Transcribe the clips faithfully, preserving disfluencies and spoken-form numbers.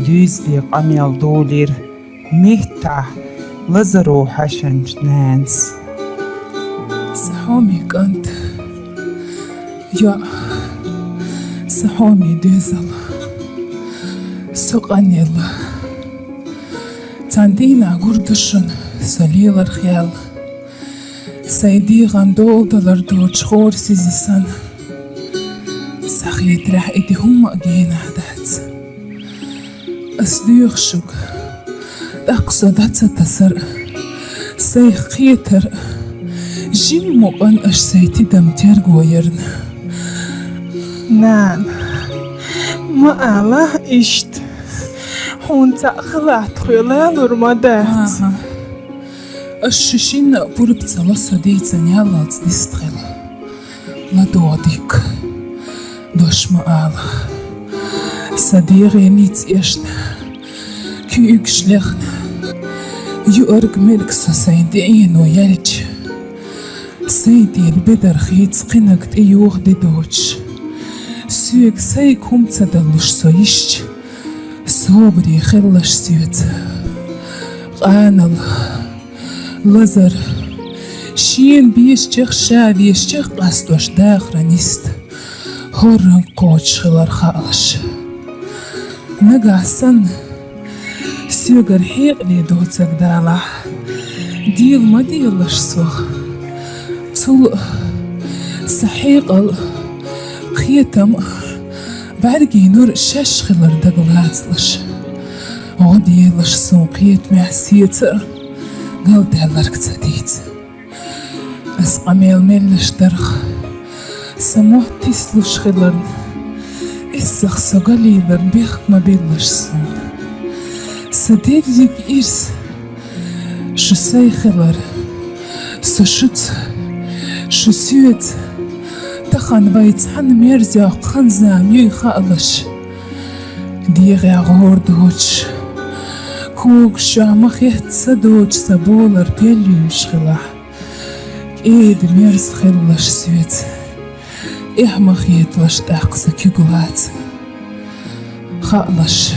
Дуьззина къамел долийра меттахь Лазаро хьаьшанчу нанас. Сан хьоме кӀант, йоӀ, сан хьоме доьзал, со къанъелла. Цхьана дийнахь гур ду шуна со леларх яьлла. Сайн дегӀан дола далар доцуш хӀора сизи санна, схьахетарехь, и де хӀумма а генахь дац. Ас доьху шуьга, тӀаккха со дӀа ца тасар а, сайх кхетар а, жимма къан аша сайн тидам терго ярна. Нана, ма алахь иштта, хьуна цхьаъ хилахь тхоьга лалур ма дац. ХӀан-хӀа. Аш шу шинна а пурба ца ло со дийцина яллалц дистхила. ЛадогӀа дика, дош ма ала. Сан дегӀе ницкъ эшна, куьйгаш лехна, юург-мерг со сайн деӀено яьлча, сайн тӀера бедар хийца кхинаг тӀеюха де доцуш, соьга сайга хӀума ца далуш со йисча, собаре хилалаш соьца. Къанал, Лазар, шена безачех, ша везачех къастош дахаран йист хӀорранга кхочуш хилар хаалаш. Нагахь санна соьгара хьекъале доцург далахь, дела ма делаш сох. Цул а сан хьекъал а, кхетам а, бӀаьргийн нур а шаьш хилар дага лацалаш. ГӀо делаш суна кхетамехь сеца а, галдаьлларг ца дийца. Ас къамел меллаш дарх, сан мотт тислуш хиларна, эсах со галийларна бехк ма биллаш суна. Сан дерриг ирс шу сайн хилар, со шуьца, шу соьца, тахана вай цхьаьна мерза йоккху хан-зама юй хаалаш. ДегӀе гӀора доцуш, когаш чохь ма хетта са доцуш сан болар пел юьйлуш хилахь, кӀеда мерза хилалаш соьца, эхь ма хеталаш тӀаккха сан куьг лаца. Хаалаш,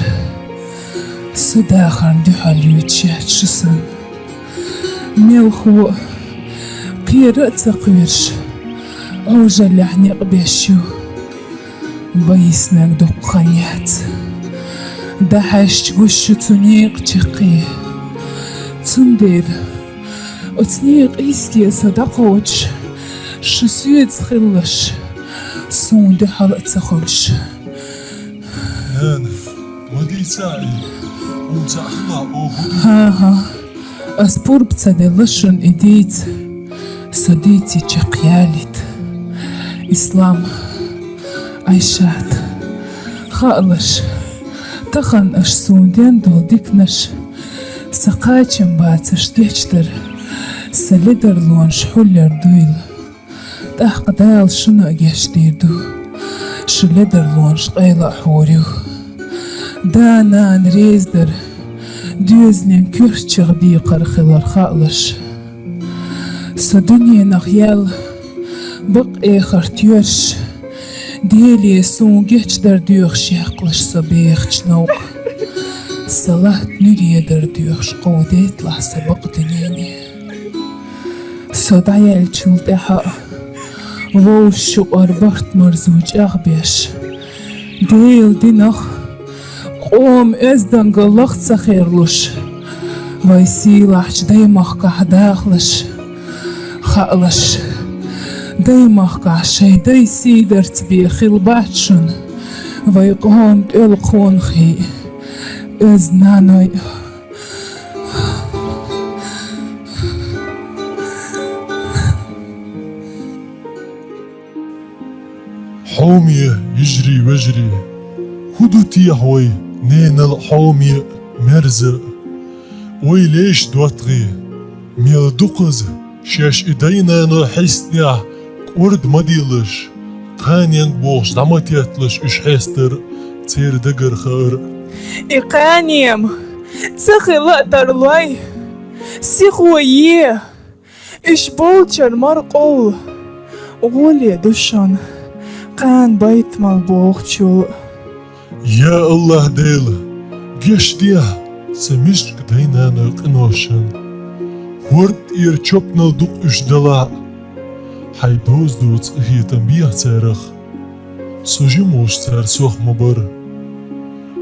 со дахарна дуьхьал йоьдуш яц шу санна. Мелхо а, кхера а ца кхоьруш, Ӏожаллехь некъ беш ю. Бан йиснарг дуккха хан яц, дӀахьаьжча гуш ю цу некъа чаккхе. Цундела оцу некъа йисте со дӀакхочуш, шу соьца хилалаш, суна дуьхьал а ца хуьлуш. Нана, ма дийца и, хӀума цхьаъ хилахь оха хӀун ду? ХӀан-хӀа, ас пурба ца делла шуна и дийца, со дийцича чекхъялийта. Ислам, Айшат, хаалаш, тахана аша суна ден долу диканаш, сан кхачам бацарш гечдар, сан ледарлонаш хьулъяр дуйла. ТӀаккха Дала шуна а гечдийр ду, шун ледарлонаш къайла а хьур ю. Да-нана реза дар, доьзалан коьртачех декхар хилар хаалаш. Со дуьненах яьлла, бакъ эхарт йоьрзуш, Деле суна гечдар доьхуш яккхалаш со бехачу новкъа. Сан латта нуьре дар доьхуш кховдайталахь со бакъ дуьнене. Со дӀаяьллачул тӀаьхьа а, вовшашкъара барт-марзо чӀагӀбеш, Делан динах, къоман оьздангаллах ца херлуш, вай сийлахьчу даймахкахь дахалаш, хаалаш, даймахкахь шайн дай сийдарца бен хила бац шуна вай къоман тӀелхонхий, оьзда наной. Хьоме йижарий, вежарий, хӀун ду техьа вай ненал хьоме а, мерза а? Вай леш доттагӀий, мел дукхаза шаьш и дай-наной хьестинехь кӀорда ма делаш, кханенга бохуш дӀа ма тетталаш уьш хьестар а, церан дагара хаар а. И кханенга ца хила а тарлой, сихо е, уьш болчара мара къовла гӀоле ду шуна кхана байтамал бохучул. Я АллахӀ Дела, Гешт де, са мискъ дай-наной къиношна, хӀорда тӀера чопанал дукха уьш далахь а, хьайн доза доцу къинхетам беха царах, со жима волуш цара сох ма бара.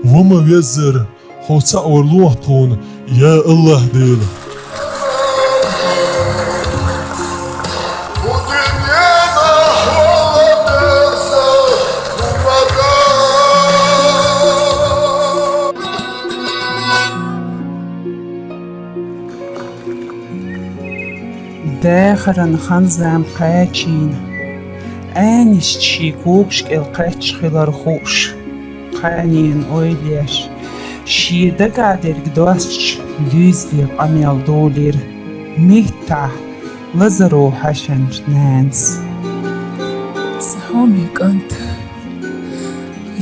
Ва ма веззара, хьо цхьаъ вар лохьа тхуна, я АллахӀ Дела! Дахаран хан-зама кхачийна, Ӏаьнашца шен когаш кӀел кхаьчча хилар хууш, кханенан ойла еш, шен дагахь дерг достуш, дуьйцуш къамел долийра меттахь Лазаров Хьаьшанчу нанас. Сан хьоме кӀант,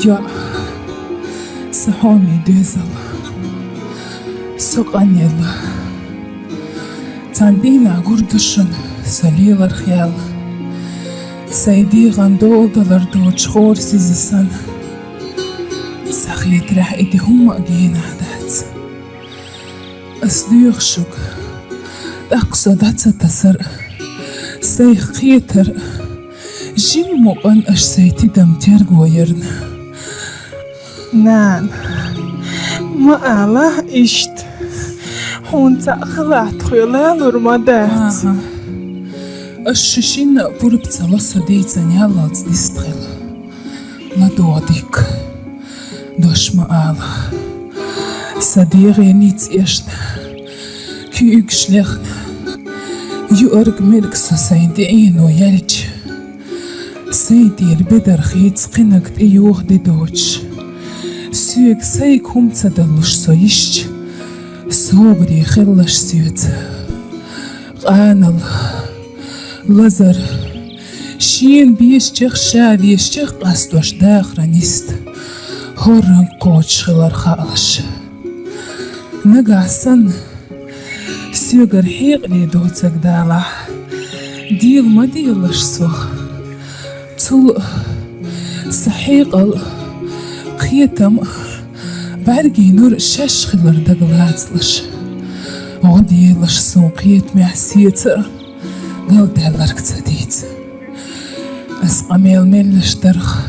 йоӀ, сан хьоме доьзал, со къанъелла. Цхьана дийнахь гур ду шуна со леларх яьлла. Сайн дегӀан дола далар доцуш хӀора сиз санна. Сан хетарехь, и де хӀумма а генахь дац. Ас доьху шуьга, тӀаккха со дӀа ца тасар а, сайх кхетар а, жимма мукъана аша сайн тидам терго ярна. Нана, ма алахь иштта, хьуна цхьаъ хилахь тхоьга лалур ма дац. Аша шу шинна а пурба ца ло со дийцина яллалц дистхила. ЛадогӀа дика, дош ма ала. Сан дегӀе ницкъ эшна, куьйгаш лехна, юург-мерг со сайн тӀеӀено яьлча, сайн тӀера бедар хийца кхинниг тӀеюха де доцуш, соьга сайга хӀума ца далуш со йисча, собаре хилалаш соьца. Къанал, лазар, шена безачех ша везачех къастош дахаран йист хӀорранга кхочуш хилар хаалаш. Нагахь санна соьгара хьекъале доцург далахь, дийла ма делаш со. Цул а сан хьекъал а, кхетам а бӀаьргийн нур а шаьш хилар дагалацалаш. ГӀо делаш суна кхетамехь соьца а галдаьлларг ца дийца. Ас къамел меллаш дарх,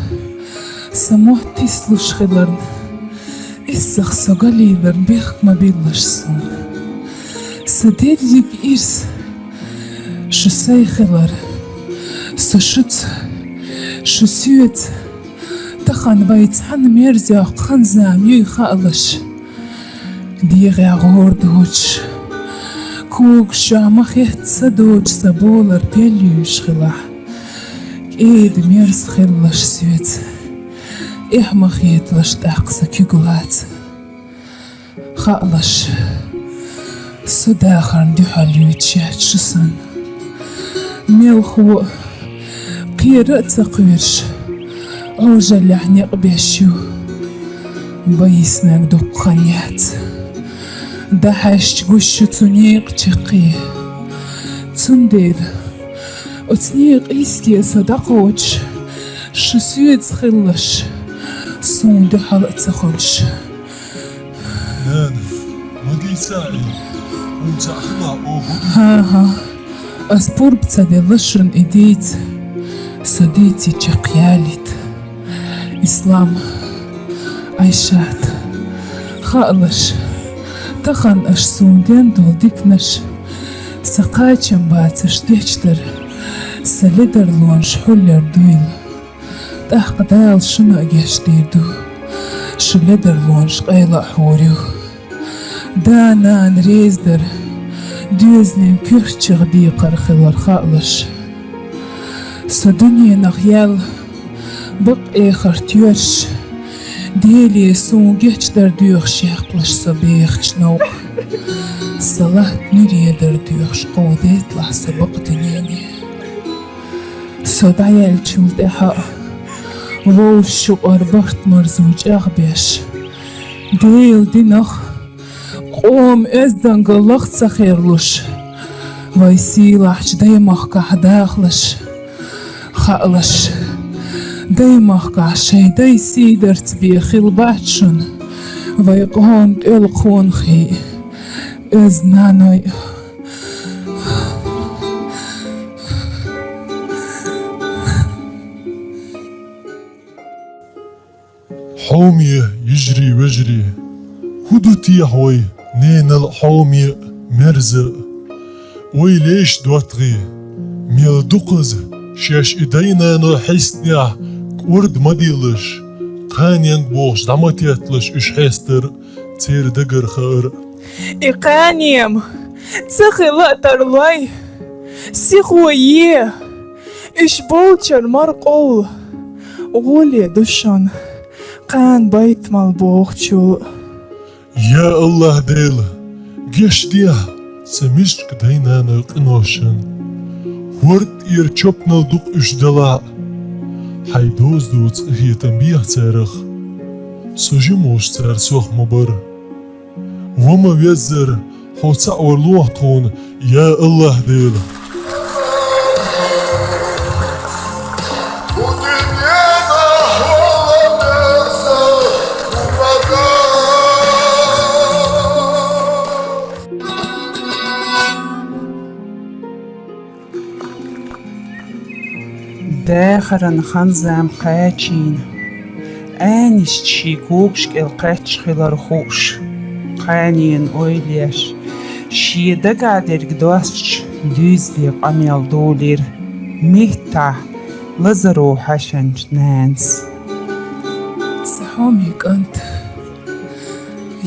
сан мотт тислуш хиларна, эсах со галийбар бехк ма биллаш суна. Сан дерриг ирс шу сайн хилар, со шуца, шу соьца, тахана вай цхьаьна мерза йоккху хан-зама юй хаалаш. ДегӀе гӀора доцуш, когаш чохь ма хетта са доцуш сан болар пел юьйлуш хилахь, кӀеда мерза хилалаш соьца, эхь ма хеталаш тӀаккха сан куьг лаца. Хаалаш, со дахарна дуьхьал юьйцуш яц шу санна. Мелхо а, кхера а ца кхоьруш, Ӏожаллехь некъ беш ю. Бан йиснарг дуккха хан яц. ДӀахьаьжча гуш ю цу некъа чаккхе. Цундела оцу некъа йисте со дӀакхочуш, шу соьца хилалаш, суна дуьхьал а ца хуьлуш. Нана, ма дийца и, хӀунца хила оха ду? ХӀан-хӀа, ас пурба ца делла шуна и дийца, со дийцича кхиялийта. Ислам, Ӏайшат, хаалаш, тахана аша суна ден долу диканаш, сан кхачам бацарш дечдара, сан ледарлонаш хьулъяр дуйла. ТӀаккха Дала шуна а гечдийр ду, шу ледарлонаш къайла а хьур ю. Да-нана реза дара, доьзалан коьртачех декхар хилар хаалаш. Со дуьненах яьлла, бакъ эхарт йоьрзуш, Деле суна гечдар доьхуш яьккхалаш со бехачу новкъа. Сан латта нуьре дар доьхуш кховдийталахь со бакъ дуьнене. Со дӀаяьллачул тӀаьхьа а вовшашкъара барт-марзо чӀагӀбеш, Делан динах, къоман оьздангаллах ца херлуш, вай сийлахьчу даймахкахь дахалаш, хаалаш, даймахкахь шайн дай сийдарца бен хила бац шуна, Вай къона тӀелхьонхий, оьзда наной. Хьоме, йижарий-вежарий, хӀун ду техьа вай, ненал хьоме а, мерза а? Вай леш доттагӀий, мел дукхаза шаьш и дай-нанойн хьистехь кӀорда ма делаш, кханенга бохуш дӀа ма тетталаш уьш хьестар а, церан дагара хаар а. И кханенга ца хила а тарлой, сихо е, уьш болчара мара къовла гӀоле ду шуна кхана байтамал бохучул. Я АллахӀ Дела, гечдехьа сан мискачу дай-нанойн къиношна. ХӀорда тӀера чопанал дукха уьш далахь а, хьайн доза доцу къинхетам беха царах. Со жима волуш цара сох ма бара. Ва ма веззара, хьо цхьаъ вар лохьа тхуна, я АллахӀ Дела. Дахаран хан-зама кхачийна, Ӏанийсча шен когаш кӀел кхаьчча хилар хууш, кханенан ойла еш, шен дагахь дерг достуш, дуьйзале къамел долийра меттахь лазаро хьаьшначу нанас. Сан хьоме кӀант,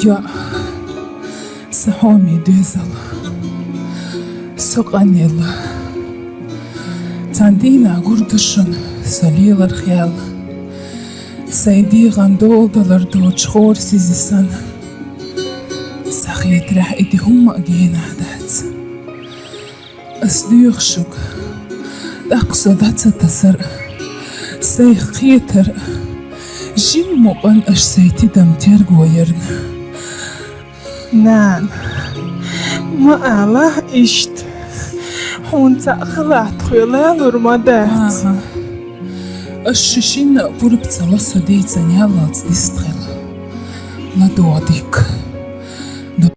йоӀ, сан хьоме доьзал, со къанъелла. Цхьана дийнахь гур ду шуна со леларх яьлла. Сайн дегӀан дола далар доцуш хӀора сизи санна. Сан хетарехь, и де хӀумма а генахь дац. Ас доьху шуьга, тӀаккха со дӀа ца тасар а, сайх кхетар а, жимма къан аша сайн тидам терго ярна. Нана, ма алахь иштта, хьуна цхьаъ хилахь тхоьга лалур ма дац. ХӀан-хӀа. Аш шу шинна а пурба ца ло со дийцина яллалц дистхила. ЛадогӀа дика.